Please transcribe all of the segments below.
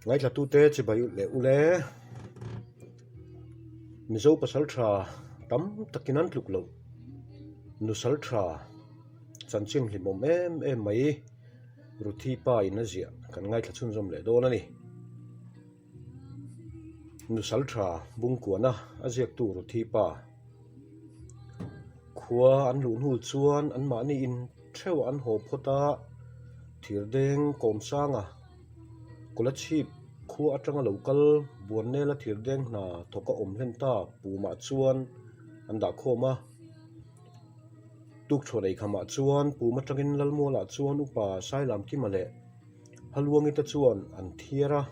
Ngaithlatute chibai leh ule Mizo pasal tha tam takin an tluk loh nusal tha chanchin hlimawm em em mai Ruthi pa in a ziah kan ngaithla chhunzawm leh dawn a ni. Nusal tha Bungkuana a ziaktu Ruthi pa khua an luh hnu chuan anmahni in theuh an haw phawt a, thirdeng kawmsanga Kolasib khua atanga lo kal Buannela thirdeng hna thawk a awm hlen ta pumah chuan an dah khawm a. Tukṭhuah neikhamah chuan pum atangin Lalmualah chuan upa Sailamkima leh Haluangi te chuan an thiar a,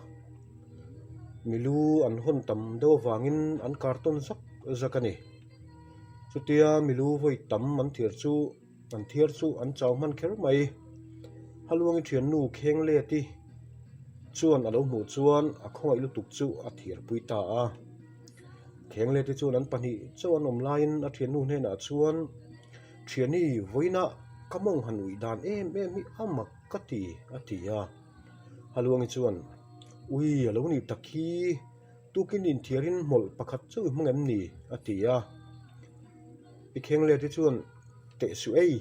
milu an hawn tam deuh avangin an kar tawn zak zak a ni. Chutia milu vawi tam an thiar chu an thiar chu an chau hman kher mai. Haluangi thiannu kheng leti chuan a lo hmuh chuan a khawngaih lutuk chu a thiarpui ta a. Kheng leti chuan an pahnih chauh an awm laiin a thiannu hnenah chuan, Thiani, vawiinah ka mawng han uih dan em em hi a mak ka ti, a ti a. Haluangi chuan, Ui, a lo nih tak hi, tukin inthiarin hmawlh pakhat chauh i hmang em ni? a ti a. Pi Khengleti chuan, Teh suh ei,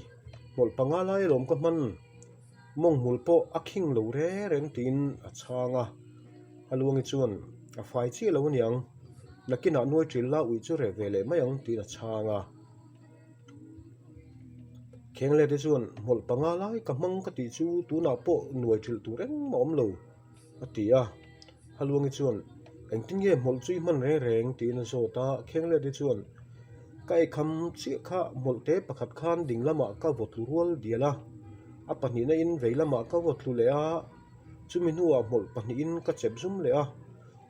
hmawlh panga lai alawm ka hman, mawng hmul pawh a khing lo re reng tiin a chhang a. Haluangi chuan, A fai chiah lo aniang, nakinah nuai ṭil la uih chu reh ve leh mai ang tiin a chhang a. Khenglete chuan hmawlh panga lai ka hmang ka tih chu tunah pawh nuai ṭilh tur engmah awm lo a ti a. Haluangi chuan engtin nge hmawlh chu i hman reng reng tiin a zawt a. Khenglete chuan ka eikham chiah kha hmawlh te pakhat khan ding lamah ka vaw tlu rual dial a, a pahnihna in vei lamah ka vaw tlu leh a, chumi hnuah hmawlh pahnihin ka chep zum leh a,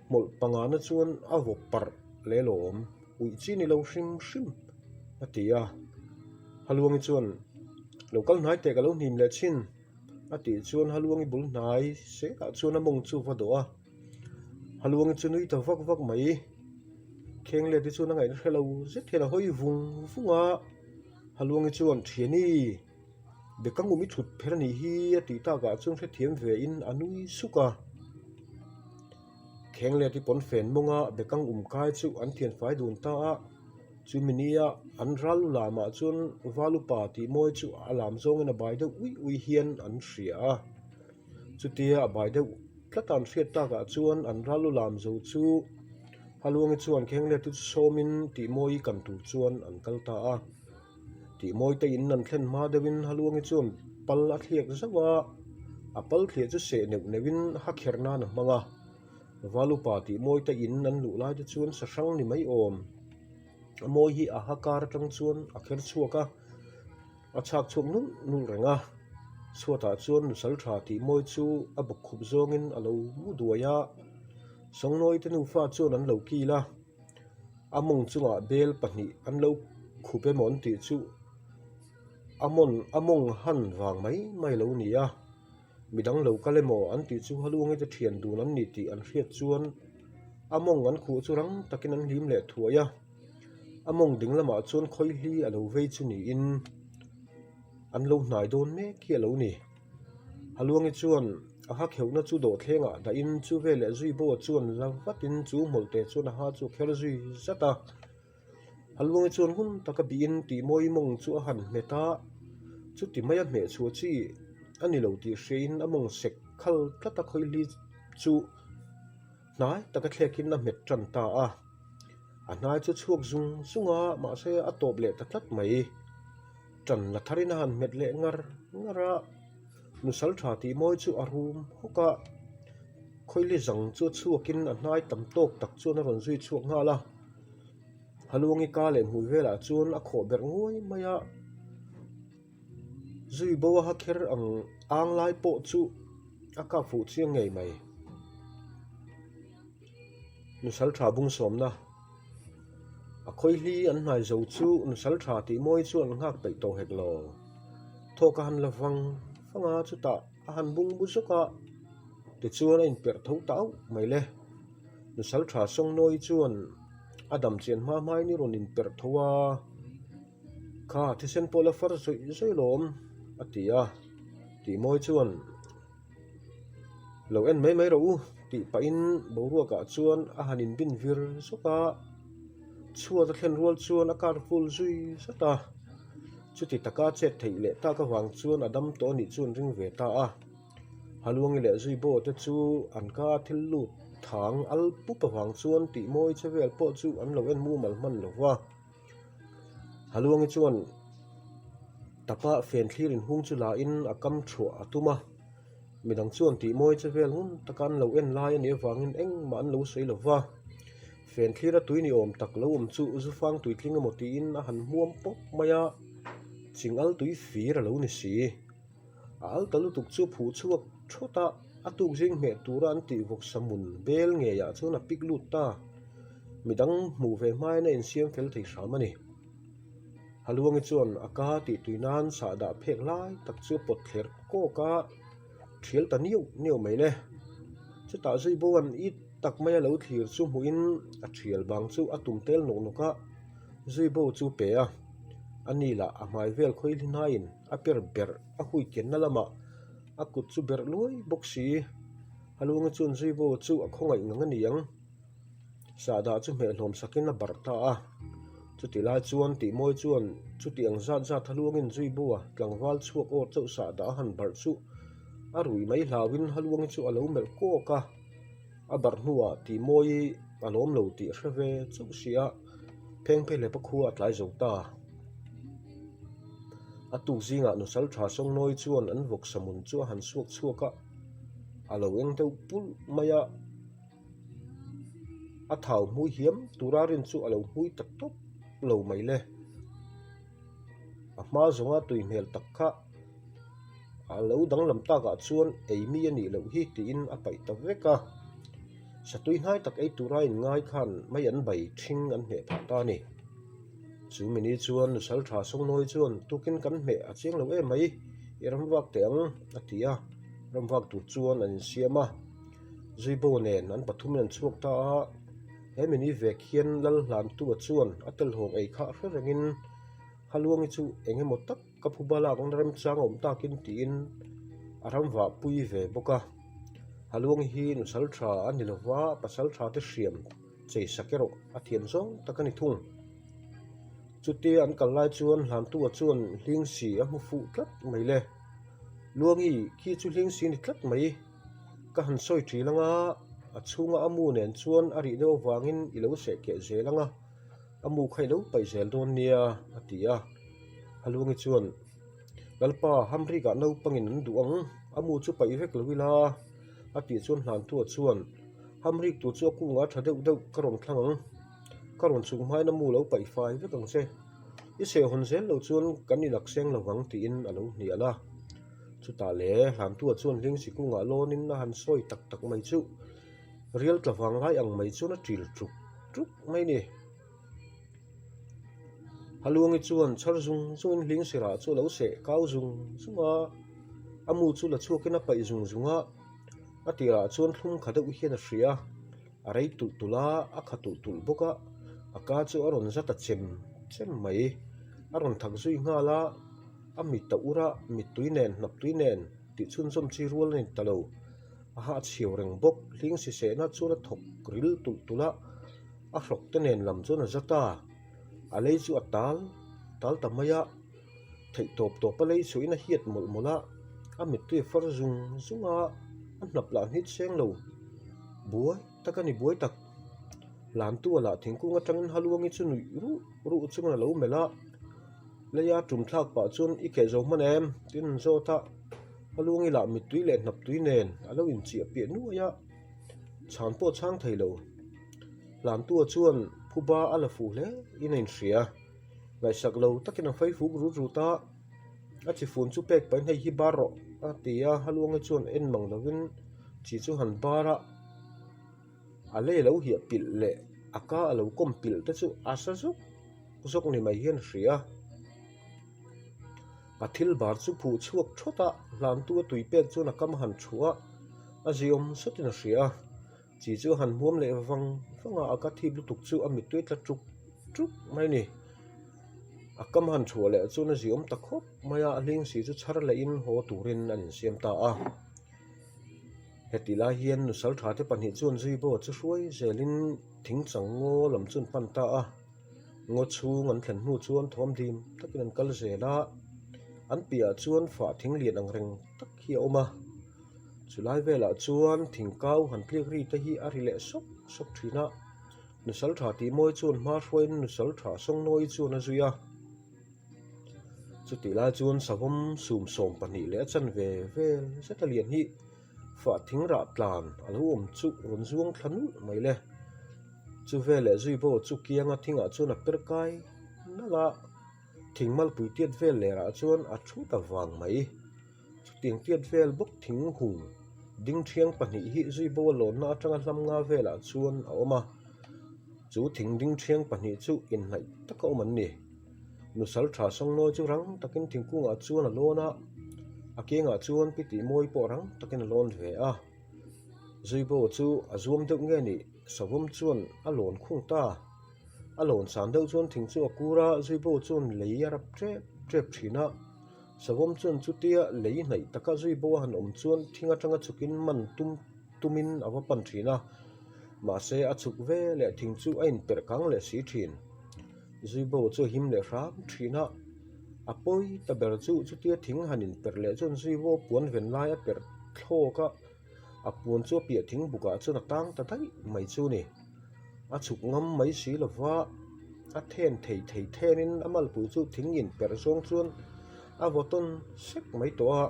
hmawlh pangana chuan a vaw parh leh lawm. Uih chi ni lo hrim hrim a ti a. Haluangi chuan, Lo kal hnai teh ka lo hnim leh thin a tih chuan Haluangi bul hnai sekah chuan a mawng chu va dawh a. Haluangi chu nui ta vak vak mai. Khengleti chuan a ngaihna hre lo zet hian a hawi vung vung a. Haluangi chuan, Thiani, Bekang um i thut pher a nih hi a tih takah chuan hrethiam ve in a nui suk a. Khengleti pawnfen mawnga bekang um kai chu an thianfai dun ta a, chumi nia an ral lu lamah chuan Valupa tih mawi chu a lam zawngin a bai deuh uih uih hian an hria a. Chutia a bai deuh tlat a an hriat takah chuan an ral lu lam zo chu Haluangi chuan Khengleti chu sawmin tih mawi kan tur chuan an kal ta a. Tih mawi te in an thlen hma deuhin Haluangi chuan pal a thliak zauh a, a pal thliah chu seh neuh neuhin ha kher nan a hmang a. Valupa tih mawi te in an luh lai te chuan sa hrang ni mai awm. A mawi hi a ha kar atang chuan a kher chhuak a, a chhak chhuak nulh nulh reng a. Chhuatah chuan nusal tha tih mawi chu a bawk khup zawngin a lo mu duai a, Sawngnawi te nufa chuan an lo kil a. A mawng chungah bel pahnih an lo khup emaw an tih chu a mawn a mawng han vang mai mai lo ni a, midang lo kal emaw an tih chu Haluangi te thian dun an ni tih an hriat chuan a mawng an khuh chu rang takin an hlim leh thuai a, a mawng ding lamah chuan khawihli a lo vei chu niin an lo hnai dawn mek hi a lo ni. Haluangi chuan a ha kheuhna chu dawhthlengah dahin chu veleh zui boa chuan la vatin chu hmawlhte chuan a ha chu a kher zui zat a. Haluangi chuan ngun taka bihin tihmawi mawng chu a han hmet a, chuti maia hmeh chhuah chi a ni lo tih hriain a mawng sek khal tlat a khawihli chu hnai taka thlekin a hmet tan ta a. A hnai chu chhuak zung zung a, mahse a tawp leh ta tlat mai. Ṭan la tharin a han hmet leh ngar ngar a, nusal ṭha tih mawi chu a rum hawk a, khawili zang chu chhuakin a hnai tam tawk tak chuan a rawn zui chhuak nghal a, Haluangi ka leh hmui velah chuan a khawh berh nguai mai a, zui bo a ha kher ang ang lai pawh chu a kap fuh chiang ngei mai. Nusal ṭha bung sawmna. A khawihli an hnai zo chu nusal tha tih mawi chuan nghak peih tawh hek lo. Thawk a han la vang vang a, chutah a han bung bu zawk a, tichuan a inperh tho ta auh mai le. Nusal tha Sawngnawi chuan a dam chian hma hmain i rawn inperh tho a, Kha thisen pawh la far zawih zawih lawm a ti a, tih mawi chuan. Lo en mai mai rawh u. Tih pahin boruakah chuan a han inbin vir zawk a, chhuat a thlen rual chuan a kar full zui zat a. Chuti taka chet theih leh tak avang chuan a dam tawh anih chu an ring ve ta a. Haluangi leh Zuibaw te chu an ka thil lut thang al pup avang chuan tih mawi che vel pawh chu an lo en mumal hman lo va. Haluangi chuan tapa fen thlir inhung chu la in a kam thuah a tum a, midang chuan tih mawi che vel ngun taka an lo en lai a nih avangin engmah an lo sawi lo va. Fen thlir a tui ni awm tak lo awm chu zufang tuitling emaw tiin a han hmuam pawp mai a, chingal tui fir a lo ni si. A al ta lutuk chu phuh chhuak thawt a, a tuk zing hmeh tura an tih vawksa hmun bel ngeiah chuan a pik lut ta. Midang hmuh ve hmain a insiam fel thei hram a ni. Haluangi chuan a ka tih tui nan sahdah phek lai tak chu a pawt thler kawk a, thial ta niau niau mai le. Chutah zui bo an it tak maia lo thlir chu hmuhin a thial bang chu a tum tel nawk nawk a, zui bo chu pe a. A ni lah a hmai vel khawi hlinaiin a per berh a hui kenna lamah a kut chu berh luai bawk si. Haluangi chuan zui bo chu a khawngaih ngang a ni ang. Sahdah chu hmehhlawm sakin a barh ta a. Chuti lai chuan tihmawi chuan chuti ang zat zat Haluangin zui bo a tlangval chhuak aw chauh sahdah a han barh chu a ruih mai hlauhin Haluangi chu a lo melh kawk a. A barh hnuah tihmawi a lawm lo tih a hre ve chauh si a, phengphehlepa khua a tlai zo ta. A tuk zingah nusal tha Sawngnawi chuan an vawksa mun chu a han suak chhuak a, a lo eng deuh pulh mai a. A thau hmui hiam tura rin chu a lo hmui ta tawp lo mai le. A hma zawnga tui hmel tak kha a lo danglam takah chuan ei mi a nih loh hi tiin a paih ta vek a. Satui hnai tak ei tura inngai khan mai an bai ṭhing an hmeh phah ta a ni. Chu mini chuan nusal tha Sawngnawi chuan tukin kan hmeh a chiang lo em mai, i ramvak teh ang a ti a, ramvak tur chuan an insiam a. Zuibo nen an pathumin an chhuak ta a, he mini vek hian lal hlantua chuan a telhawng ei kha hre rengin Haluangi chu eng emaw tak ka phu balak na remchang a awm takin tiin a ram vah pui ve bawk a. Haluangi hi nusal tha a ni lova, pasal tha te hriam chei sak erawh a thiam zawng tak a ni thung. Chutia an kal lai chuan hlantua chuan Hlingsi a hmu fuh tlat mai le. Luangi khi chu Hlingsi ni tlat mai. Ka han sawi ṭil anga, a chhunga a mu nen chuan a rih deuh avangin i lo seh keh zel anga, a mu kha i lo paih zel dawn nia, a ti a. Haluangi chuan, Lalpa, Hamrikah naupangin an duh ang, a mu chu paih vek lo ila, a tih chuan Hlantua chuan, Hamrik tur chu a kungah ṭha deuh deuh ka rawn thlang ang, ka rawn chhuk hmain a mu lo paih fai vek ang che. I sehhawn zel lo chuan kan inak seng lo vang, tiin a lo hnial a. Chutah le, Hlantua chuan Lingsi kungah lawnin a han sawi tak tak mai chu rial tla vang lai ang mai chuan a ṭil ṭuk ṭuk mai ni. Haluangi chuan chhar zung zungin Lingsirah chu a lo seh kau zung zung a, a mu chu la chhuakin a paih zung zung a, a tirah chuan thlum kha deuh hian a hria a, a rei tulh tulh a, a kha tulh tulh bawk a, a ka chu a rawn zat a chem chem mai, a rawn thak zui nghal a. A mit a ur a, mittui nen, hnaptui nen tih chhunzawm chi rual a ni ta lo. A hah chhiau reng bawk, hling sisehna chuan a thawk ril tulh tulh a, a hrawk te nen lam chuan a za ta. A lei chu a tal tal ta mai a, theih tawp tawp a lei chhuahin a hiat mawlh mawlh a, a mittui a far zung zung a, a hnap lah hnit seng lo. Buai tak a ni buai tak. Hlantu a lah thingkung atangin Haluangi chu nuih ruh ruh chungin a lo melh a. Leia tum thlak pah chuan i keh zo hman em? Tiin an zawt a, a lungi lah mittui leh hnaptui nen a lo inchiah piah nuai a, chhan pawh a chhang thei lo. Hlantua chuan phuba a la fuh hle in a inhria, ngaihsak lo takin a fei fuk rut rut a, a chi fun chu pek pahin hei hi bar rawh a ti a, a lungi chuan en mang lovin chi chu han bar a, a lei a lo hiah pilh leh a ka a lo kawm pilh te chu a sa zuk. Zawk ni mai hian a hria. A thil bar chu phuh chhuak thawt a, hlantu a tui pek chuan a kam a han thuah a, a ziawm satin a hria. Chi chu a han hmuam leh vang vang a, a ka thip lutuk chu a mittui tla tuk tuk mai a ni. A kam a han thuah leh chuan a ziawm ta khawp mai a, a hling si chu chhar lehin haw turin an insiam ta a. Heti lai hian nusal tha te pahnih chuan Zuibaw chu hruai zelin thingchang ngaw lam chu an pan ta a. Ngaw chhung an thlen hnu chuan thawm dim takin an kal zel a, an piahah chuan fah thing lian ang reng tak hi a awm a. Chulai velah chuan thing kau han tliak ri te hi a ri leh sawk sawk thin a, nusal tha tih mawi chuan hma hruaiin nusal tha sawngnawi chuan a zui a. Chutih lai chuan savawm sum 12 leh a chanve vel zet a lian hi fah thing rah tlan a lo awm chu rawn zuang thla nulh mai le. Chu veleh zui bo chu kianga thingah chuan a per kai nalh a, thing malpui tiat vel lerah chuan a thu ta vang mai. Chutiang tiat vel bawk thing hung ding thiang pahnih hi zui bo a lawnna atanga hlam nga velah chuan a awm a, chu thing ding thiang pahnih chu inhnaih taka awm an ni. Nusal tha Sawngnawi chu rang takin thingkungah chuan a lawn a, a kengah chuan pi tihmawi pawh rang takin a lawn ve a. Zuibo chu a zuam deuh nge ni Savawm chuan a lawn khung ta. A lawn san deuh chuan thing chu a kur a, Zuibo chuan lei a rap tep tep thin a. Savawm chuan chutia lei hnaih taka Zuibo a han awm chuan thing atanga chhukin man tum tumin a va pan thin a, mahse a chhuk ve leh thing chu a inperh kang leh si thin. Zuibo chu a him leh hram thin a, a pawi ta ber chu chutia thing han inperh leh chuan Zuibo puan ven lai a perh thlawk a, a puan chu a piah thing bukah chuan a tang ta daih mai chu a ni. A chhuk ngam mai si lova, a then thei thei thenin a malpui chu thing inperh zawng chuan a vaw tawn sek mai tawh a.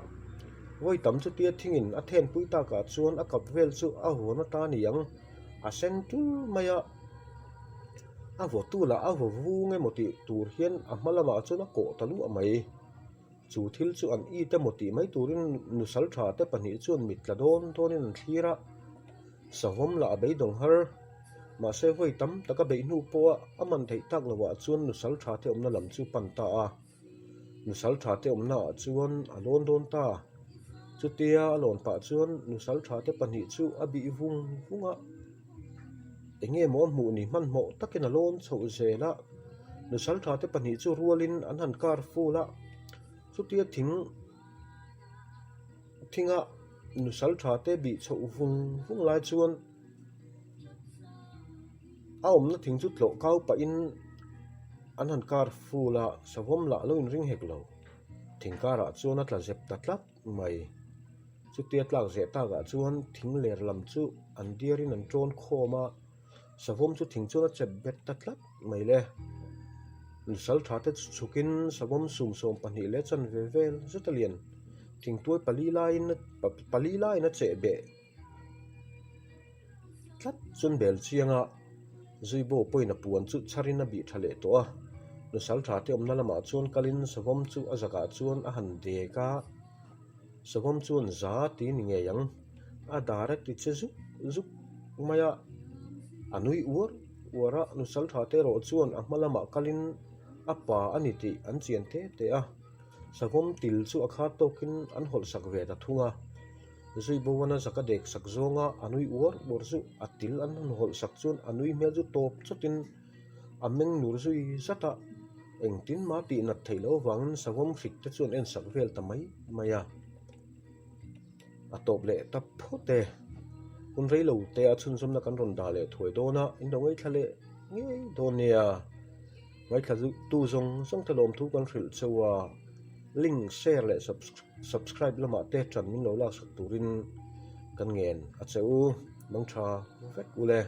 Vawi tam chutia thingin a thenpui takah chuan a kap vel chu a vawn ata ni ang, a sen tul mai a. A vawtu lah a vaw vung emaw tih tur hian a hma lamah chuan a kawh ta luah mai. Chu thil chu an it emaw tih mai turin nusal tha te pahnih chuan mit tla dawn dawnin an thlir a, savawm lah a beidawng har. Mahse vawi tam tak a beih hnu pawha a man theih tak lovah chuan nusal tha te awmna lam chu pan ta a. Nusal tha te awmna ah chuan a lawn dawn ta. Chutia a lawn pah chuan nusal tha te pahnih chu a bih vung vung a. Eng nge maw a hmuh ni hmanhmawh takin a lawn chhoh zel a, nusal tha te pahnih chu rualin an han kar ful a, chutia thing thinga nusal tha te bih chhoh vung vung lai chuan a awmna thing chu tlawh kau pahin an han kar ful a, savawm lah a lo inring hek lo, thing karah chuan a tla zep ta tlat mai. Chutia tlak zeh takah chuan thing ler lam chu an diarin an tawn khawm a, savawm chu thing chuan a chep bet ta tlat mai le. Nusal tha te chu chhukin savawm sum 12 leh chanve vel zet a lian thingtuai pali laiin pali laiin a cheh beh tlat chuan bel chiang a, Zuibo pawhin a puan chu chharin a bih tha leh tawh a, nusal tha te awmna lamah chuan kalin savawm chu a zakah chuan a han dek a. Savawm chuan za ti ni ngei ang, a dar a ti che zuk zuk mai a, a nui uar uar a, nusal tha te erawh chuan a hma lamah kalin a pa a ni tih an chian te te a, savawm til chu a khar tawkin an hawlh sak ve ta thung a, Zuiboana zaka dek sak zawnga a nui uar uar chu a til an han hawlh sak chuan a nui hmel chu tawp chawtin a meng nur zui zat a. Engtin mah tih nat theih loh avangin savawm hrik te chuan en sak vel ta mai mai a. A tawp leh ta phawt e. Hun rei lo te a chhunzawmna kan rawn dah leh thuai dawn a, in lo ngaithla leh ngei dawn nia. Ngaithla tu zawng zawng te lawmthu kan hrilh cheu a, link share leh subscribe lamah te tan min lo laksak turin kan ngen a che u. Mangtha vek ule.